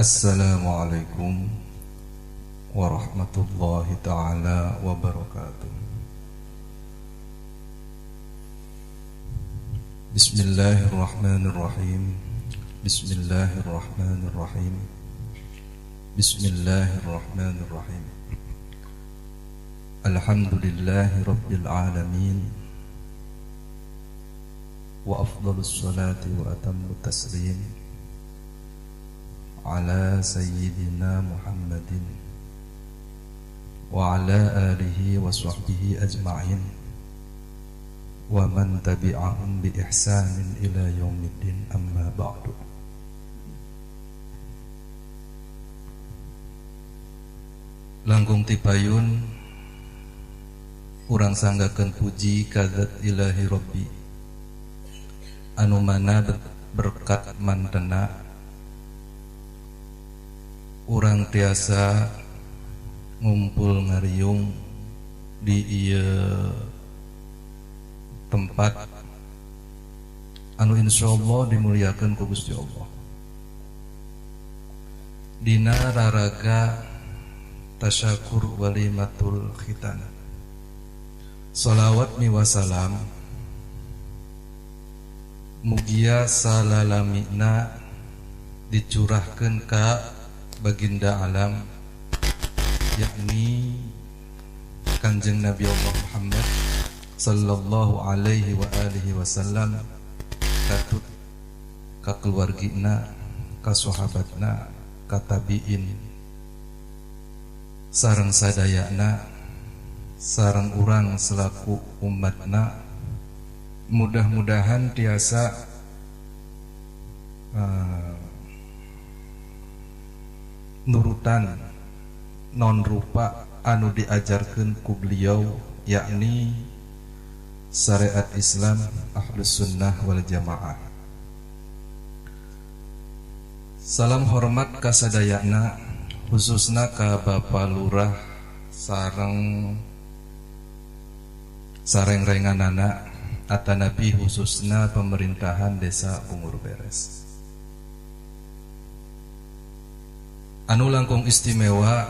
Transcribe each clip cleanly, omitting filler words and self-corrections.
Assalamualaikum warahmatullahi taala wabarakatuh. Bismillahirrahmanirrahim. Bismillahirrahmanirrahim. Bismillahirrahmanirrahim. Alhamdulillahi rabbil alamin. Wa afdalus salati wa atammu taslim ala sayyidina Muhammadin wa ala alihi wa sahbihi ajma'in wa man tabi'ahum bi ihsanin ila yaumiddin, amma ba'du. Langkung tipayun urang sanggakeun puji ka zat ilahi rabbi anu mana berkat mantena urang tiasa ngumpul ngariung di ieu tempat anu insyaallah dimuliakeun ku Gusti Allah. Dina raraga tasyakur walimatul khitan. Salawat mi wasalam mugia salalamina dicurahkeun ka baginda alam, yakni Kanjeng Nabi Allah Muhammad sallallahu alaihi wa alihi wasallam, katut ka keluargina, ka sahabatna, ka tabiin, sareng sadayana, sareng urang selaku umatna. Mudah-mudahan tiasa nurutan non rupa anu diajarkeun ku beliau, yakni syariat Islam Ahlus Sunnah wal Jamaah. Salam hormat ka sadayana, khususna ka Bapak Lurah sareng sareng-renganana atanapi khususna pemerintahan Desa Bungur Beres. Anu langkung istimewa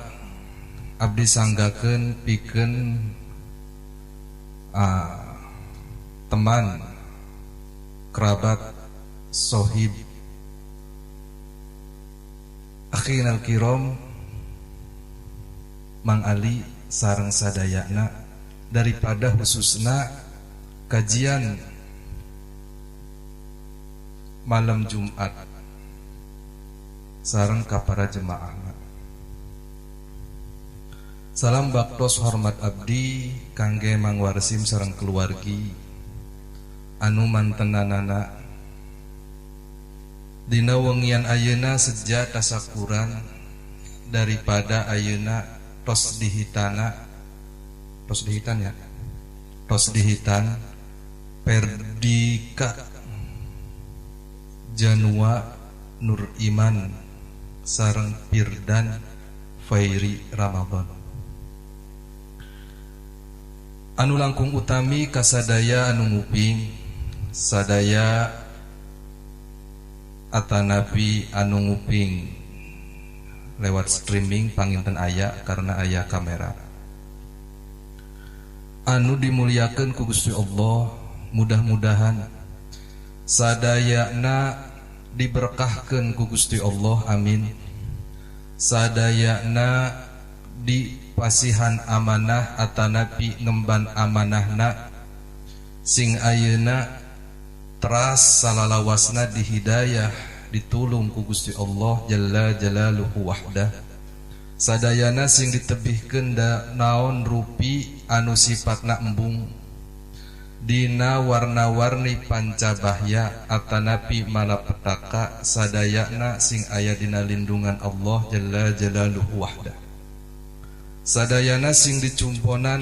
abdi sanggakeun pikeun teman, kerabat, sohib, akhinal kirom Mang Ali sareng sadayana, daripada khususna kajian malam Jumat sareng ka para jemaahna. Salam baktos hormat abdi kangge Mang Warsim sareng keluargi anu mantenanana dina wengian ayeuna seja tasakuran daripada ayeuna tos dihitana, tos dihitan ya, tos dihitan Perdika Janua Nur Iman sareng Firdan Fairi Ramadan. Anu langkung utami kasadaya anu nguping sadaya atanapi anu nguping lewat streaming panginten aya karena aya kamera. Anu dimuliakeun ku Gusti Allah, mudah-mudahan sadayana diberkahkeun ku Gusti Allah, amin. Sadayana dipasihan amanah atanapi ngemban amanahna sing ayeuna teras salalawasna dihidayah ditulung ku Gusti Allah jalla jalaluhu wahdah. Sadayana sing ditebihkeun da naon rupi anu sifatna embung dina warna-warni pancabahya atanapi malapetaka, sadayana sing aya dina lindungan Allah jalla jalaluhu wahdah. Sadayana sing dicumponan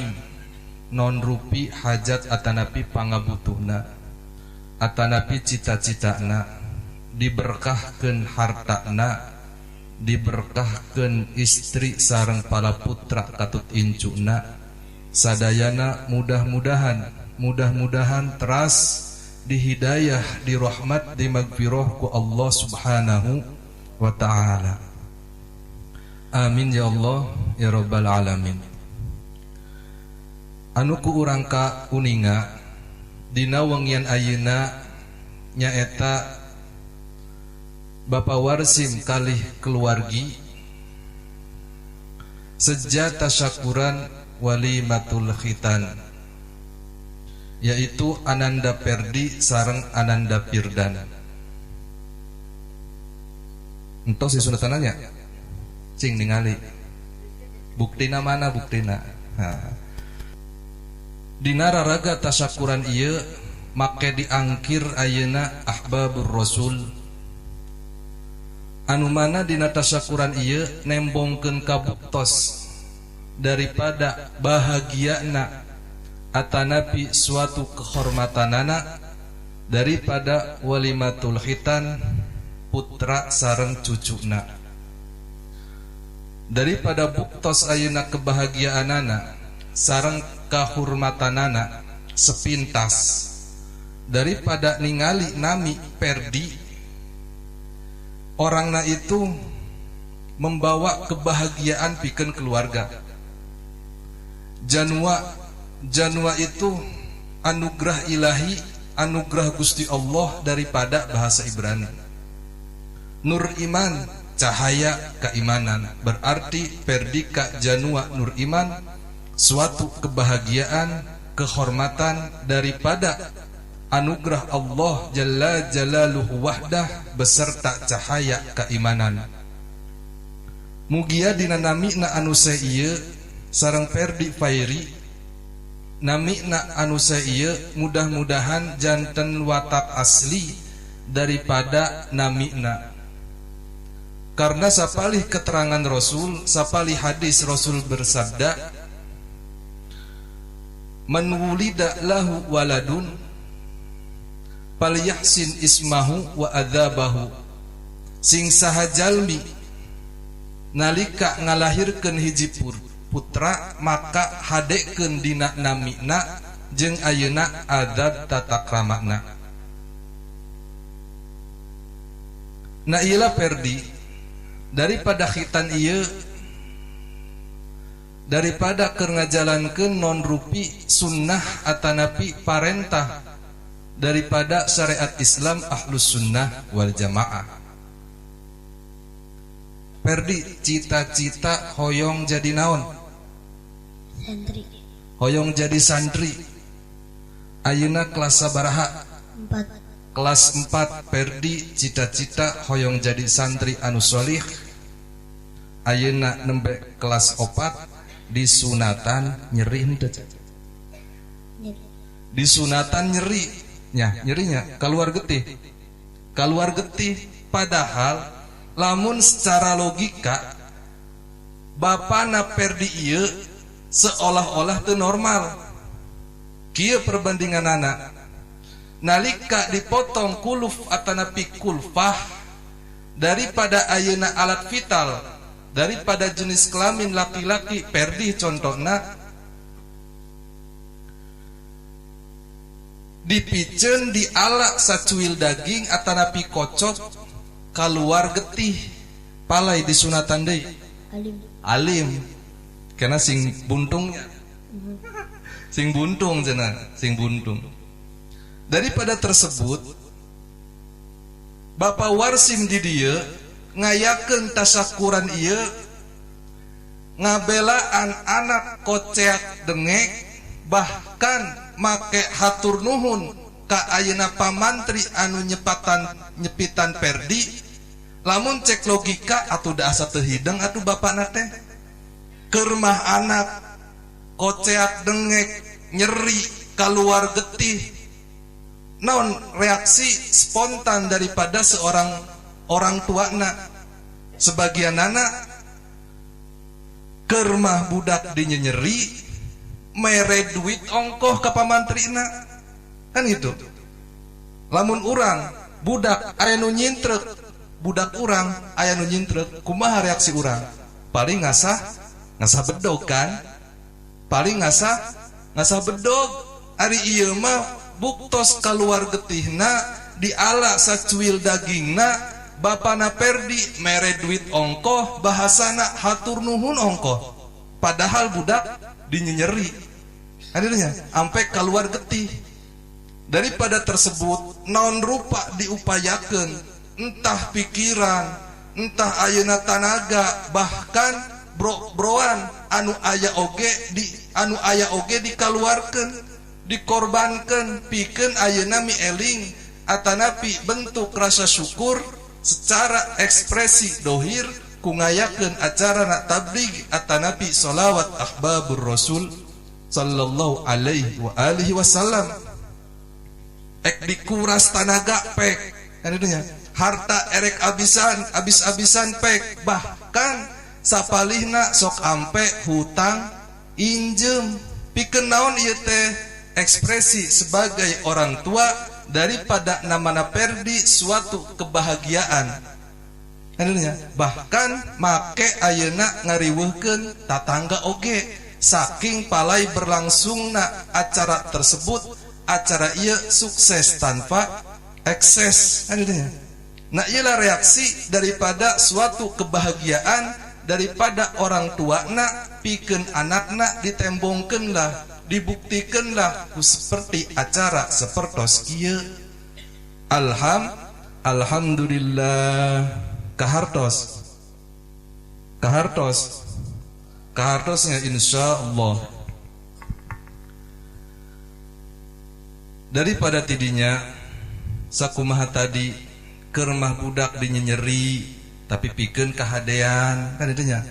non rupi hajat atanapi pangabutuhna atanapi cita-citana, diberkahkeun hartana, diberkahkeun istri sareng para putra katut incuna. Sadayana mudah-mudahan teras dihidayah, dirahmat, dimagfirah ku Allah Subhanahu wa ta'ala. Amin ya Allah ya Rabbal Alamin. Anu ku urang ka uninga dina wengian ayeuna nyaeta Bapak Warsim kalih keluargi seja tasyakuran walimatul khitan, yaitu Ananda Perdi sareng Ananda Pirdan. Entos si sunatananya cing ningali buktina mana buktina. Nah. Dina raraga tasyakuran ieu make diangkir ayeuna ahbabur rasul, anu mana dina tasyakuran ieu nembongkeun kabuktos daripada bahagiana atanapi suatu kehormatanana daripada walimatul khitan putra sareng cucuna. Daripada buktos ayeuna kebahagiaanana sareng kahurmatanana sepintas daripada ningali nami Perdi, orangna itu membawa kebahagiaan pikeun keluarga. Janua itu anugerah ilahi, anugerah Gusti Allah daripada bahasa Ibrani. Nur iman, cahaya keimanan, berarti Perdika Janua Nur Iman suatu kebahagiaan, kehormatan daripada anugerah Allah Jalla Jalaluhu wahdah beserta cahaya keimanan. Mugia dina namina anu ieu sareng Perdi Fairi, namina anu ieu mudah-mudahan janten watak asli daripada namina. Karena sapalih keterangan Rasul, sapalih hadis Rasul bersabda, man wulida lahu waladun falyahsin ismahu wa adzabahu. Sing saha jalmi nalika ngalahirkeun hiji putra maka hadekeun dina namina jeung ayeuna adab tata kramana. Na ieu Perdi daripada khitan ieu, daripada keur ngajalankeun non rupi sunnah atanapi parentah daripada syariat Islam ahlus sunnah wal jamaah. Perdi cita-cita hoyong jadi naon? Santri. Hoyong jadi santri. Ayeuna kelas sabaraha? 4. Kelas 4. Perdi cita-cita hoyong jadi santri anu sholih. Ayeuna nembe kelas 4 disunatan nyeri henteu? Disunatan nyeri nya, nyerinya keluar getih. Keluar getih padahal lamun secara logika bapana Perdi ieu seolah-olah teu normal. Kieu perbandinganana. Nalika dipotong kuluf atanapi kulfah daripada ayeuna alat vital daripada jenis kelamin laki-laki Perdi contohna dipiceun diala sacuil daging atanapi kocok kaluar getih palai disunatan deui. Alim. Alim karena sing buntungnya. Sing buntung cenah, sing buntung. Daripada tersebut Bapak Warsim di dieu ngayakeun tasakuran ieu ngabelaan anak koceak dengek bahkan make hatur nuhun ka ayeuna pamantri anu nyepatan nyepitan Perdi. Lamun cek logika atuh da asa teu hideng atuh bapakna teh keur mah anak koceak dengek nyeri kaluar getih. Naon reaksi spontan daripada seorang orang tuana? Sebagian anak keur mah budak dinyenyeri mere duit ongkoh ka pamantrina, kan gitu. Lamun urang budak aya nu nyintrek, budak urang aya nu nyintrek, kumaha reaksi urang? Paling ngasah bedog kan? Paling ngasah bedog. Ari ieu mah buktos kaluar getihna diala sacuil dagingna Bapana Perdi mere duit ongkoh bahasana hatur nuhun ongkoh padahal budak dinyenyeri akhirnya ampe keluar getih. Daripada tersebut naon rupa diupayakeun entah pikiran entah ayeuna tanaga bahkan bro-broan anu aya oge di anu aya oge dikaluarkeun dikorbankeun pikeun ayeuna mieling atanapi bentuk rasa syukur secara ekspresi dohir ku ngayakeun acara nak tabligh atanapi sholawat ahbabur rasul sallallahu alaihi wa alihi wasallam. Ek dikuras tanaga pek kan itunya harta erek abisan abis-abisan pek bahkan sapalihna sok ampe hutang injem pikeun naon ieu teh ekspresi sebagai orang tua daripada namana Perdi suatu kebahagiaan. Bahkan make ayeuna ngariweuhkeun tatangga oge saking palai berlangsungna acara tersebut acara ieu sukses tanpa ekses. Nah iyalah reaksi daripada suatu kebahagiaan daripada orang tuana pikeun anakna ditembongkeun lah dibuktikanlah seperti acara sepertos kieu. Alhamdulillah kahartos kahartos kahartosnya insyaallah. Daripada tidinya sakumaha tadi kermah budak dinyenyeri tapi pikeun kahadean kan itunya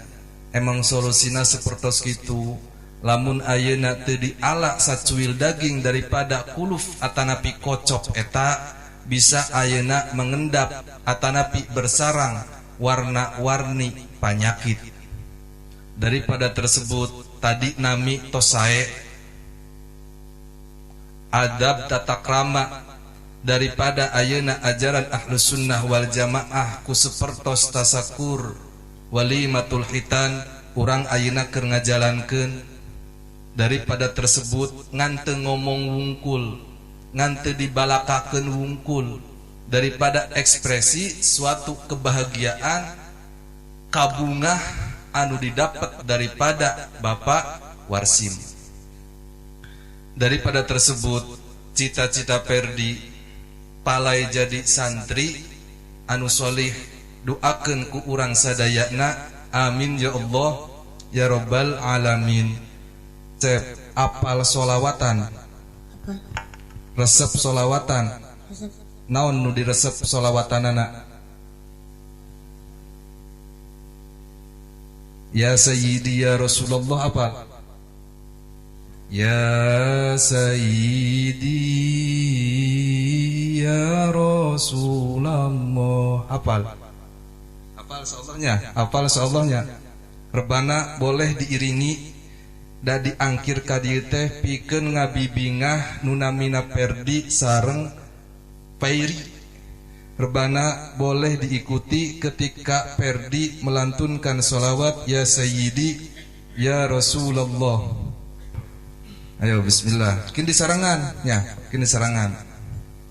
emang solusina sepertos kitu. Lamun ayeuna teu diala sacuil daging daripada kuluf atanapi kocok eta bisa ayeuna mengendap atanapi bersarang warna-warni panyakit. Daripada tersebut tadi nami tosae adab tata krama daripada ayeuna ajaran ahlus sunnah wal jamaah ku sapertos tasakur walimatul hitan urang ayeuna keur ngajalankeun. Daripada tersebut ngante ngomong wungkul ngante dibalakakeun wungkul daripada ekspresi suatu kebahagiaan kabungah anu didapat daripada Bapak Warsim. Daripada tersebut cita-cita Perdi palai jadi santri anu solih doakeun ku urang sadayana amin ya Allah ya Rabbal alamin. Cep apal solawatan resep solawatan naon nu diresep solawatanana ya sayyidi ya Rasulullah apa ya sayyidi ya Rasulullah apal apal seallahnya apal seallahnya. Rebana boleh diiringi da diangkir ka dieu teh pikeun ngabibingah nu namina Perdi sareng Pairi. Rebana boleh diikuti ketika Perdi melantunkan sholawat ya sayyidi ya Rasulullah. Ayo bismillah. Kin disarangan ya, kin disarangan.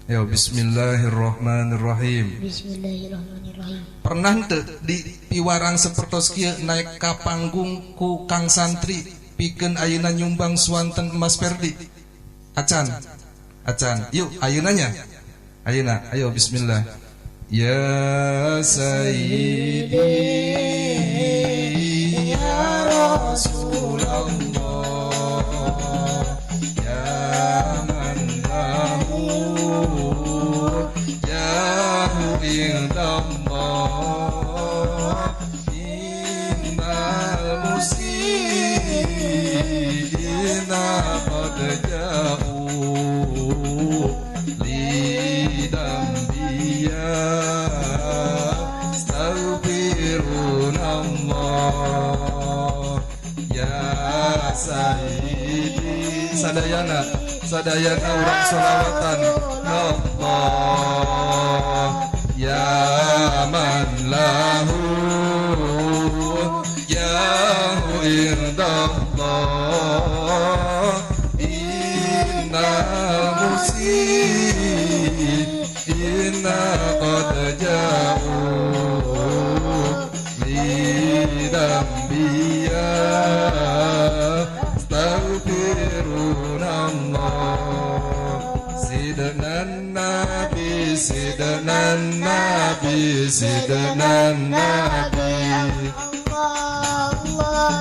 Ayo bismillahirrahmanirrahim. Bismillahirrahmanirrahim. Pernah teu di piwarang sapertos kieu naik ka panggung ku Kang Santri pikeun ayeuna nyumbang suanten emas Perdi? Acan. Acan. Yuk ayeuna nya. Ayeuna, ayo bismillah. Ya sayyidi ya Rasulullah ya man lahu jahu indallah innal musina qad ja'u lidambiya astaghfirullah ya sayyidi. Sadayana sadayana urang sholawatan Allah ya man lahu jahu indallah innal musina qad ja'u Sidna Nabi, Sidna Nabi,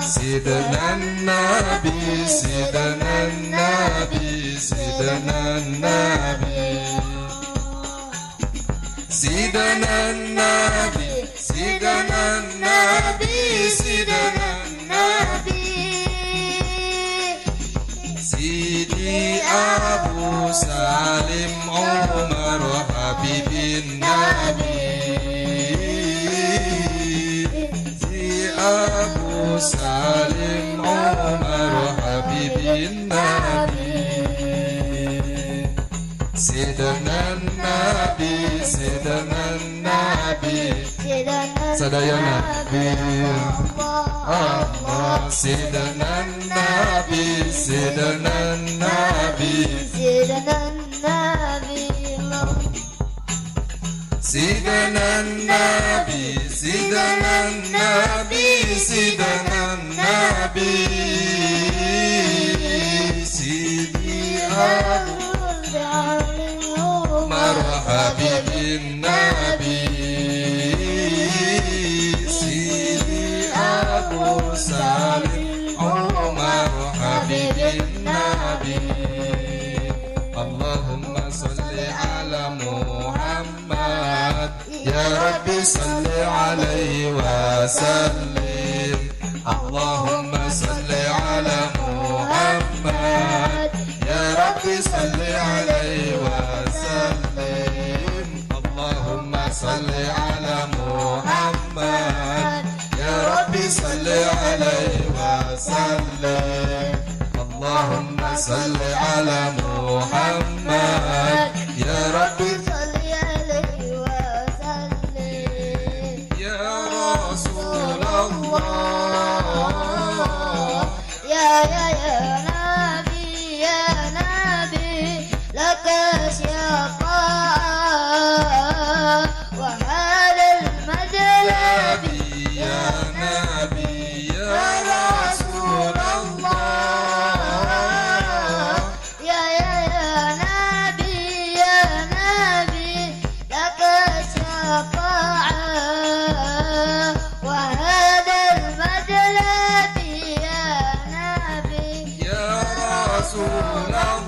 Sidna Nabi, Sidna Nabi, Sidna Nabi, Sidna Nabi, Sidna Nabi, Sidna Nabi, Sidi Abu Salim Umar Habibin Nabi, Sidi Abu Salim Umar Habibin Nabi, Sidna Nabi, Sidna Nabi, Sadayana Nabi, Allah, Sidna Nabi, Sidna Nabi, Sidna Nabi, Sidna Nabi, Sidna Nabi, Sidna Nabi, Sidi Abu Umar Habibin Nabi, Sidi Abu Salim Umar Habibin Nabi. Allahumma salli ala Muhammad, ya Rabbi salli alaihi wa sallim. Allahumma salli ala Muhammad, ya Rabbi salli alaihi wa sallim. Allahumma salli ala Muhammad, ya Rabbi salli alaihi wa sallim. Allahumma salli ala Muhammad, ya Rabbi salli alaihi wa sallim. Ya Rasulullah, ya ya ya Nabi, ya Nabi, laka syafa'a wa hadal madlabi. Ya Nabi, ya Rasulullah, ya ya ya Nabi, ya Nabi, laka syafa'a wa hadal madlabi. Ya Nabi, ya Rasulullah,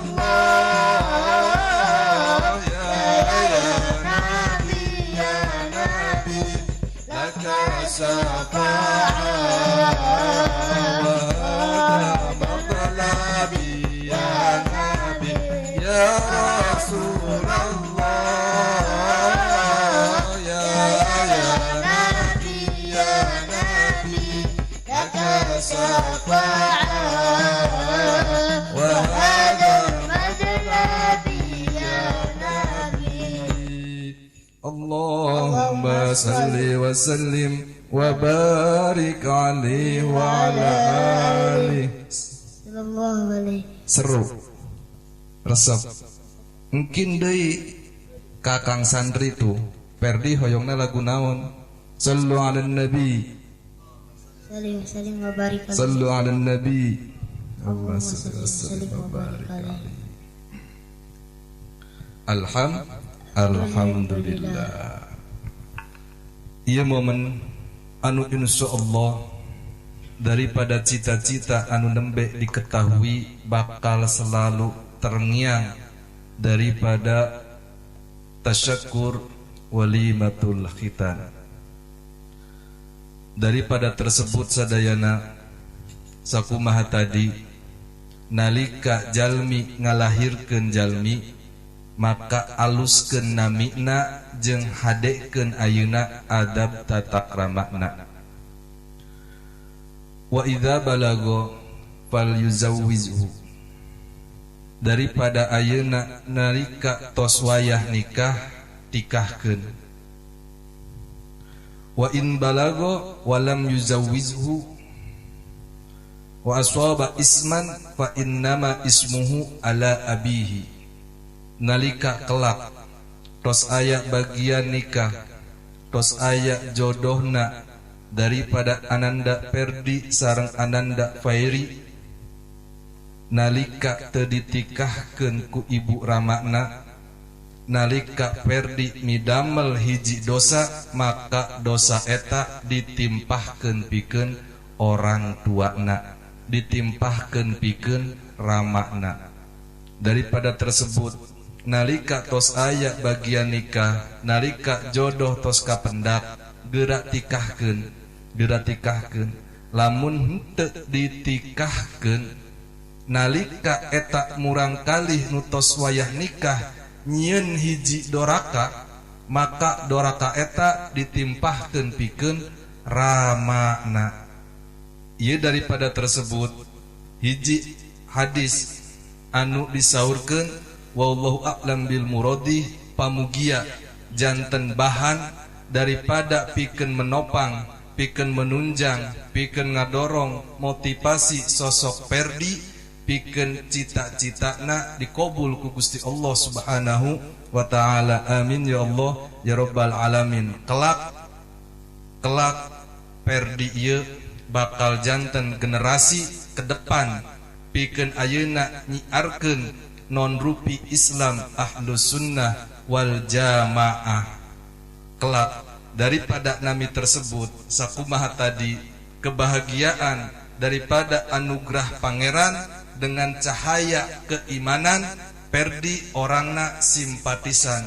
ya ya Nabi, ya Nabi, laka syafa'a wa madlabi. Ya Nabi, ya Rasulullah, ya ya Nabi, ya Nabi, laka syafa'a wa hadal madlabi. Ya Nabi. Allahumma salli wa sallim wa barik alaihi wa ala alihi. Sallallahu alaihi. Seru resep mungkin deui kakang santri tuh Perdi hoyongna lagu naon? Sallu ala nabi, salli wa sallim wa barik alaihi. Sallu ala nabi, Allahumma salli wa sallim wa barik alaihi. Alhamdulillah. Ieu momen anu insyaallah daripada cita-cita anu nembe diketahui bakal selalu terngiang daripada tasyakur walimatul khitan. Daripada tersebut sadayana sakumaha tadi nalika jalmi ngalahirkeun jalmi maka aluskeun namina jeung hadekeun ayeuna adab tata kramana. Wa idza balago fal yuzawwizhu. Daripada ayeuna nalika tos wayah nikah tikahkeun. Wa in balago walam yuzawwizhu wa aswaba isman fa innama ismuhu ala abihi. Nalika kelak tos aya bagian nikah, tos aya jodohna daripada Ananda Perdi sareng Ananda Fairi, nalika teu ditikahkeun ku ibu ramana, Nalika Perdi midamel hiji dosa maka dosa eta ditimpahkeun pikeun orang tuana, ditimpahkeun pikeun ramana. Daripada tersebut nalika tos aya bagian nikah, nalika jodoh tos kapendak, geura tikahkeun, geura tikahkeun. Lamun henteu ditikahkeun nalika eta murang kalih nu tos wayah nikah nyieun hiji doraka, maka doraka eta ditimpahkeun pikeun ramana. Ieu daripada tersebut hiji hadis anu disaurkeun wallahu a'lam bil muradi pamugia janten bahan daripada pikeun menopang, pikeun menunjang, pikeun ngadorong motivasi sosok Perdi, pikeun cita-citana dikobul ku Gusti Allah Subhanahu wa taala. Amin ya Allah ya rabbal alamin. Kelak kelak Perdi ieu bakal janten generasi ke depan pikeun ayeuna nyiarkeun non rupi Islam ahlus sunnah wal jamaah. Kelak daripada nami tersebut sakumaha tadi kebahagiaan daripada anugerah pangeran dengan cahaya keimanan, Perdi orangna simpatisan,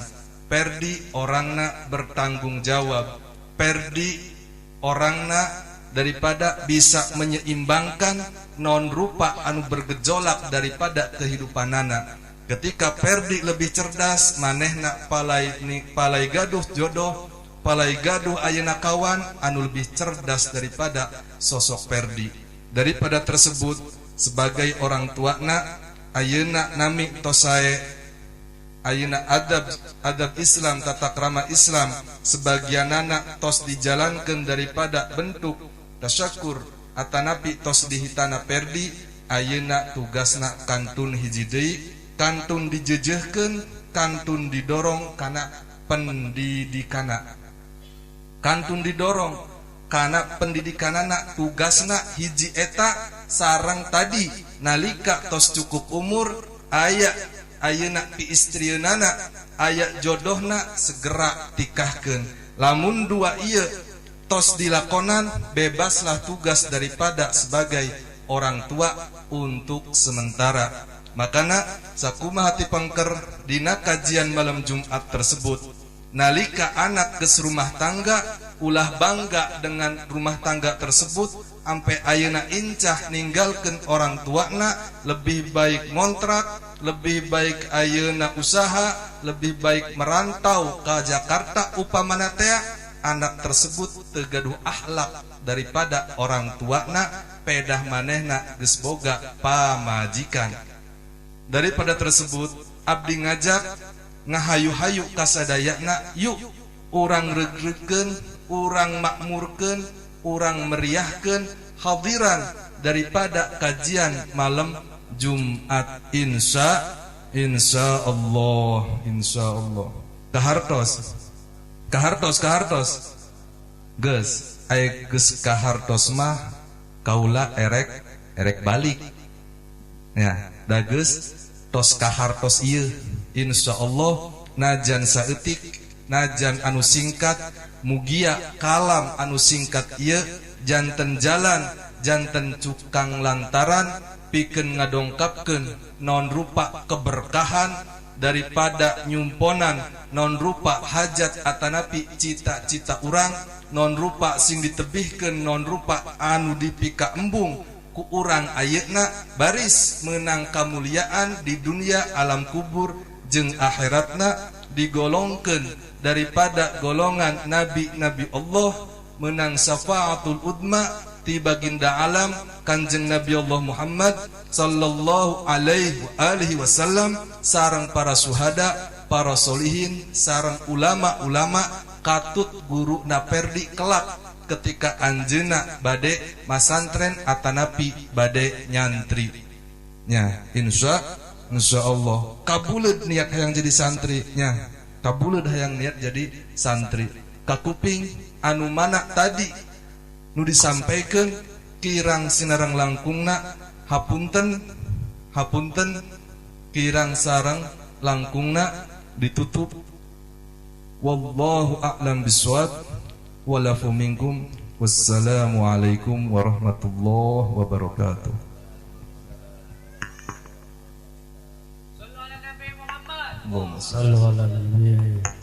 Perdi orangna bertanggung jawab, Perdi orangna daripada bisa menyeimbangkan non rupa anu bergejolak daripada kehidupanana. Ketika Perdi lebih cerdas, manehna palai palai gaduh jodoh, palai gaduh ayeuna kawan anu lebih cerdas daripada sosok Perdi. Daripada tersebut sebagai orang tuana ayeuna nami tosae ayeuna adab adab Islam, tata krama Islam sebagianana tos dijalankan daripada bentuk tasyakur atanapi tos dihitana Perdi, ayeuna tugasna kantun hiji deui, kantun dijejehkeun, kantun didorong kana pendidikana, kantun didorong kana pendidikanana. Tugasna hiji eta sareng tadi nalika tos cukup umur aya ayeuna piistrieunana, aya jodohna, segera tikahkeun. Lamun dua ieu tos dilakonan, bebaslah tugas daripada sebagai orang tua untuk sementara. Makana sakumaha ti pengker dina kajian malam Jumat tersebut, nalika anak geus rumah tangga, ulah bangga dengan rumah tangga tersebut ampe ayeuna incah ninggalkeun orang tuana. Lebih baik ngontrak, lebih baik ayeuna usaha, lebih baik merantau ke Jakarta upamana teh. Anak tersebut teu gaduh akhlak daripada orang tuana, pedah manehna geus boga pamajikan. Daripada tersebut abdi ngajak ngahayu-hayu kasadayana, yuk urang reugreugkeun, urang makmurkeun, urang meriahkeun hadiran daripada kajian malam Jumat. Insya Allah, insya Allah. Kahartos, kahartos, kahartos geus aya geus kahartos mah kaula erek erek balik ya da geus tos kahartos ieu. Insya Allah najan saeutik, najan anu singkat, mugia kalam anu singkat ieu janten jalan, janten cukang lantaran pikeun ngadongkapkeun non rupa keberkahan daripada nyumponan non rupa hajat atanapi cita-cita urang, non rupa sing ditebihkeun, non rupa anu dipika embung ku urang ayeuna baris menang kamuliaan di dunia alam kubur jeung akhiratna, digolongkeun daripada golongan nabi-nabi Allah, menang syafaatul udma ti baginda alam Kanjeng Nabi Allah Muhammad sallallahu alaihi wa alihi wasallam, sareng para suhada, para solihin, sareng ulama-ulama katut guru na Perdi kelak ketika anjeuna bade masantren atanapi bade nyantri nya. Insya Allah kabuleud niat hayang jadi santri nya, kabuleud hayang niat jadi santri. Kakuping anu mana tadi nu disampaikan kirang sinarang langkungna, hapunten hapunten kirang sarang langkungna. ditutup. Wallahu a'lam bishawab. Walafu minkum. Wassalamualaikum warahmatullahi wabarakatuh. Sallu ala Nabi.